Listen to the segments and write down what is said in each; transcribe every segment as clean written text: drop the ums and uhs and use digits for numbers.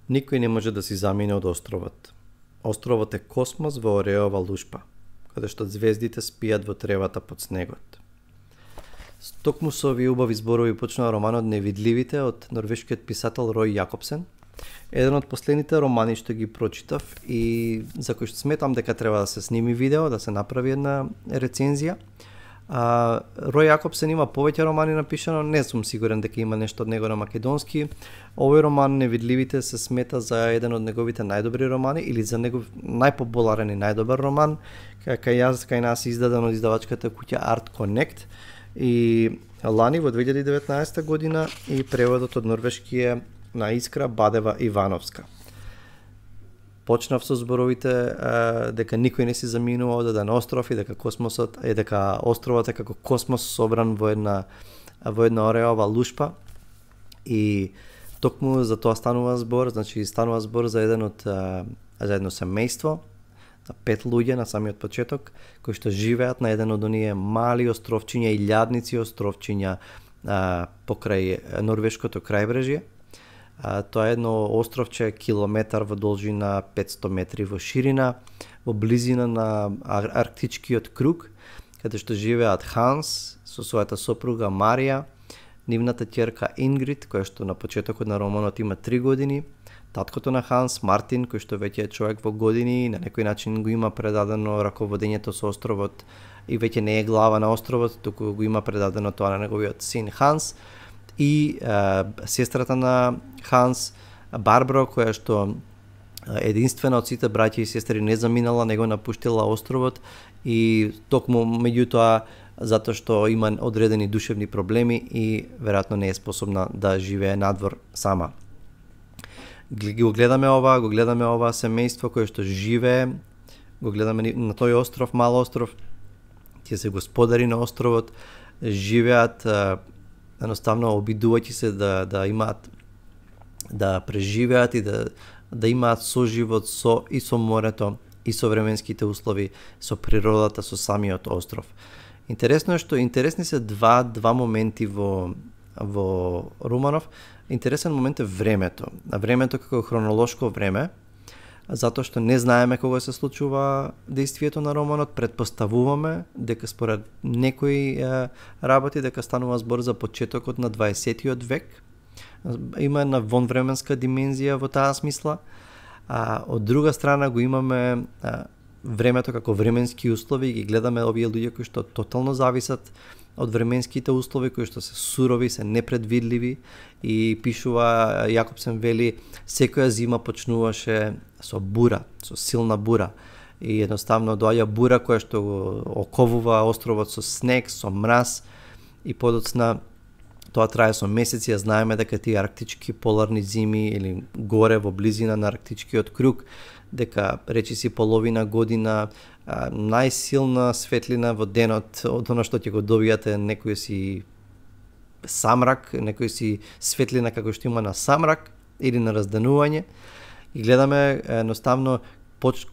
Никој не може да си замине од островот. Островот е космос во ореова лушпа, каде што звездите спијат во тревата под снегот. Токму со овие убави зборови почнува романот Невидливите од норвешкиот писател Рој Јакобсен. Еден од последните романи што ги прочитав и за кој што сметам дека треба да се сними видео, да се направи една рецензија. Рој Јакобсен има повеќе романи напишано, не сум сигурен дека има нешто од него на македонски. Овој роман Невидливите се смета за еден од неговите најдобри романи или за негов најпопуларен и најдобар роман, кај нас издаден од издавачката куќа Art Connect и лани во 2019 година и преводот од норвешки на Искра Бадева Ивановска. Почнав со зборовите дека никој не си заминува од еден остров и дека космосот е дека островот е како космос собран во една ореова лушпа и токму за тоа станува збор, значи станува збор за за едно семејство, за 5 луѓе на самиот почеток кои што живеат на еден од оние мали островчиња и илјадници островчиња покрај норвешкото крајбрежје. Тоа е едно островче километар во должина, 500 метри во ширина, во близина на арктичкиот круг, каде што живеат Ханс со својата сопруга Марија, нивната ќерка Ингрид, која што на почетокот на романот има 3 години, таткото на Ханс, Мартин, кој што веќе е човек во години и на некој начин го има предадено раководењето со островот и веќе не е глава на островот, туку го има предадено тоа на неговиот син Ханс, и сестрата на Ханс, Барбара, која што единствена од сите браќа и сестри не заминала, него напуштила островот и токму меѓутоа затоа што има одредени душевни проблеми и веројатно не е способна да живее надвор сама. Го гледаме ова семејство кое што живее, го гледаме на тој остров, мал остров, тие се господари на островот, живеат едноставно обидувајќи се да имаат, да преживеат и да имаат соживот со морето и со временските услови, со природата, со самиот остров. Интересно е што интересни се два моменти во романов. Интересен момент е времето. Времето како хронолошко време, затоа што не знаеме кога се случува действието на романот, предпоставуваме дека според некои работи дека станува збор за почетокот на 20-тиот век. Има една вонвременска димензија во таа смисла. Од друга страна го имаме времето како временски услови, ги гледаме овие луѓе кои што тотално зависат од временските услови, кои што се сурови, се непредвидливи и пишува Јакобсен вели секоја зима почнуваше со бура, со силна бура и едноставно доаѓа бура која што го оковува островот со снег, со мраз и подоцна тоа трае со месеци, ја знаеме дека тие арктички поларни зими или горе во близина на арктичкиот круг, дека речиси половина година најсилна светлина во денот од она што ќе го добијате некој си самрак, некој си светлина како што има на самрак или на разданување и гледаме едноставно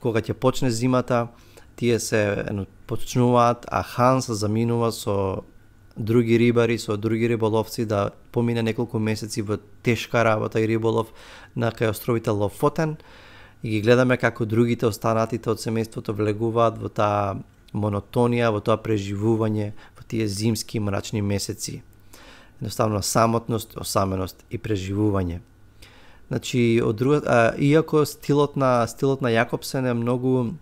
кога ќе почне зимата тие се почнуваат, а Ханс заминува со други рибари, со други риболовци да помине неколку месеци во тешка работа и риболов на кај островите Лофотен и ги гледаме како другите останатите од семејството влегуваат во таа монотонија, во тоа преживување во тие зимски мрачни месеци. Едноставно самотност, осаменост и преживување. Значи, иако стилот на Јакобсен е многу,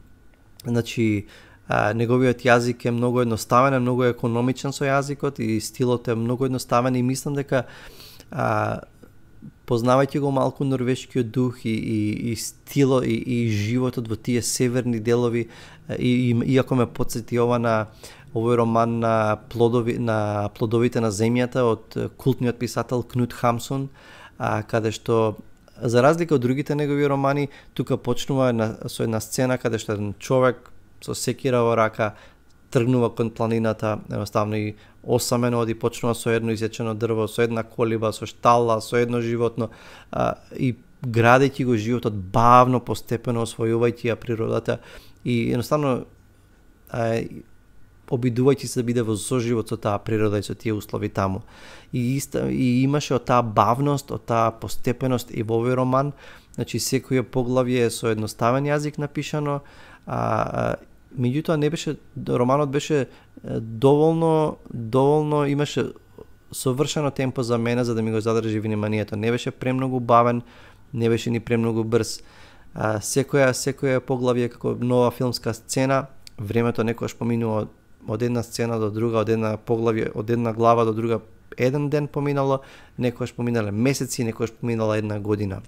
значи, неговиот јазик е многу едноставен, е многу економичен со јазикот и стилот е многу едноставен и мислам дека познавајќи го малку норвешкиот дух и стилот и животот во тие северни делови и иако ме потсети ова на овој роман на плодовите на земјата од култниот писател Кнут Хамсун, каде што за разлика од другите негови романи, тука почнува со една сцена каде што еден човек со секира во рака тргнува кон планината, едноставно и осамено оди почнува со едно изсечено дрво, со една колиба, со штала, со едно животно и градејќи го животот бавно, постепено освојувајќи ја природата и едноставно обидувајќи се да биде во соживот со таа природа и со тие услови таму. И имаше од таа бавност, од таа постепеност и во овој роман, значи секој поглавје е со едноставен јазик напишано, меѓутоа не беше, романот беше доволно имаше совршено темпо за мене за да ми го задржи вниманието. Не беше премногу бавен, не беше ни премногу брз. Секоја поглавје како нова филмска сцена, времето некогаш поминува од една сцена до друга, од една поглавје, од една глава до друга, еден ден поминало, некогаш поминале месеци, некогаш поминала една година.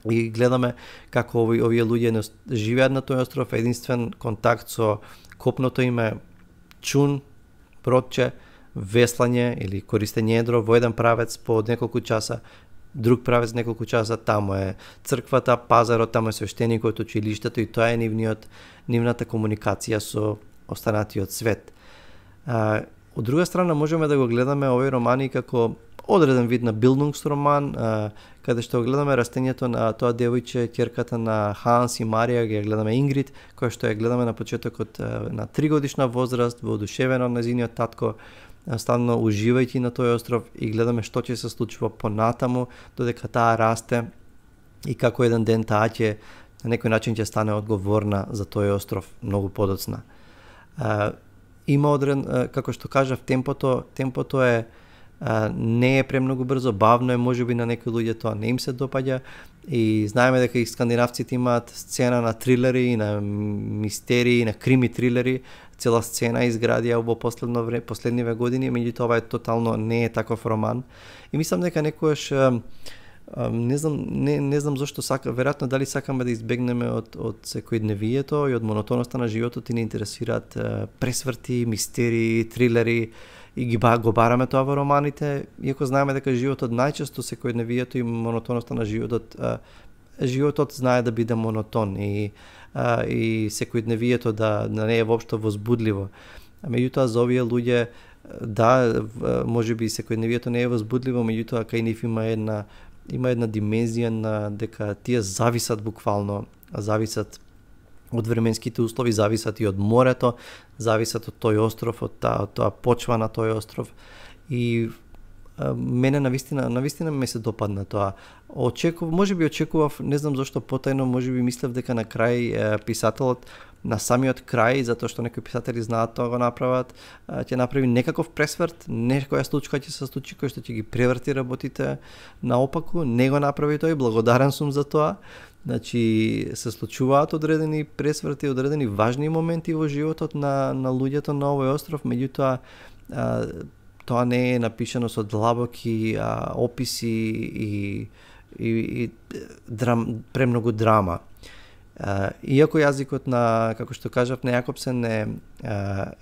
И гледаме како овие луѓе живеат на тој остров, единствен контакт со копното им е чун, бродче, веслање или користење едро во еден правец по неколку часа, друг правец неколку часа, таму е црквата, пазарот, таму е свештеникот, училиштето и тоа е нивната комуникација со останатиот свет. Од друга страна можеме да го гледаме овој роман како одреден вид на Bildungsroman, каде што гледаме растењето на тоа девојче, ќерката на Ханс и Марија, ја гледаме Ингрид, која што ја гледаме на почетокот на 3-годишна возраст, воодушевена од нејзиниот татко, стално уживајќи на тој остров и гледаме што ќе се случува понатаму, додека таа расте и како еден ден таа ќе на некој начин ќе стане одговорна за тој остров многу подоцна. Има одрен, како што кажав, темпото е не е премногу брзо, бавно е, можеби на некои луѓе тоа не им се допаѓа и знаеме дека и скандинавците имаат сцена на трилери, на мистерии, на крими трилери, цела сцена изградија во последниве години, меѓутоа ова е тотално не е таков роман. И мислам дека некојаш не знам зошто веројатно дали сакаме да избегнеме од секојдневието и од монотоноста на животот и не интересираат пресврти, мистерии, трилери и го бараме тоа во романите, иако знаеме дека животот најчесто секојдневието и монотоноста на животот знае да биде монотон и секојдневието да не е воопшто возбудливо. Меѓутоа за овие луѓе можеби секојдневието не е возбудливо, меѓутоа кај нив има една димензија на дека тие зависат буквално, зависат од временските услови, зависат и од морето, зависат од тој остров, од тоа почва на тој остров. И мене навистина ме се допадна тоа. Можеби очекував, не знам зошто потајно, можеби мислев дека на крај писателот на самиот крај, затоа што некои писатели знаат тоа го направат, ќе направи некаков пресврт, некоја случка ќе се случи кој што ќе ги преврти работите наопаку, не го направи тој, благодарен сум за тоа. Значи се случуваат одредени пресврти, одредени важни моменти во животот на луѓето на овој остров, меѓутоа тоа не е напишано со длабоки описи и премногу драма. Иако јазикот на, како што кажав, на Јакобсен е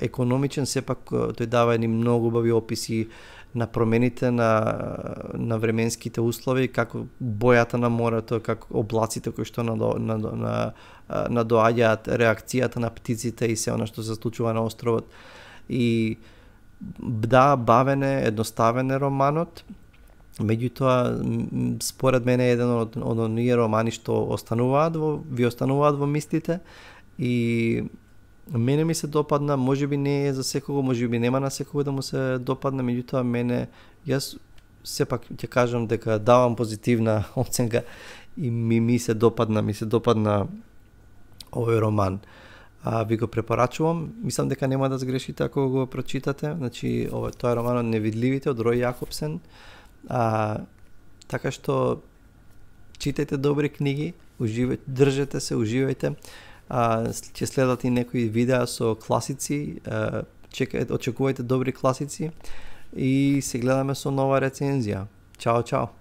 економичен, сепак тој дава едни многу убави описи на промените на временските услови, како бојата на морето, како облаците кои што надоаѓаат, реакцијата на птиците и се она што се случува на островот. И бавен е, едноставен е романот, меѓутоа според мене е еден од оние романи што ви остануваат во мислите и мене ми се допадна, можеби не е за секого, можеби нема на секого да му се допадне, меѓутоа јас сепак ќе кажам дека давам позитивна оценка и ми се допадна овој роман. Ви го препорачувам, мислам дека нема да сгрешите ако го прочитате, значи тоа е романот Невидливите од Рој Јакобсен. Така што читајте добри книги, држете се, уживајте. Ќе следат и некои видеа со класици, очекувајте добри класици и се гледаме со нова рецензија. Чао, чао!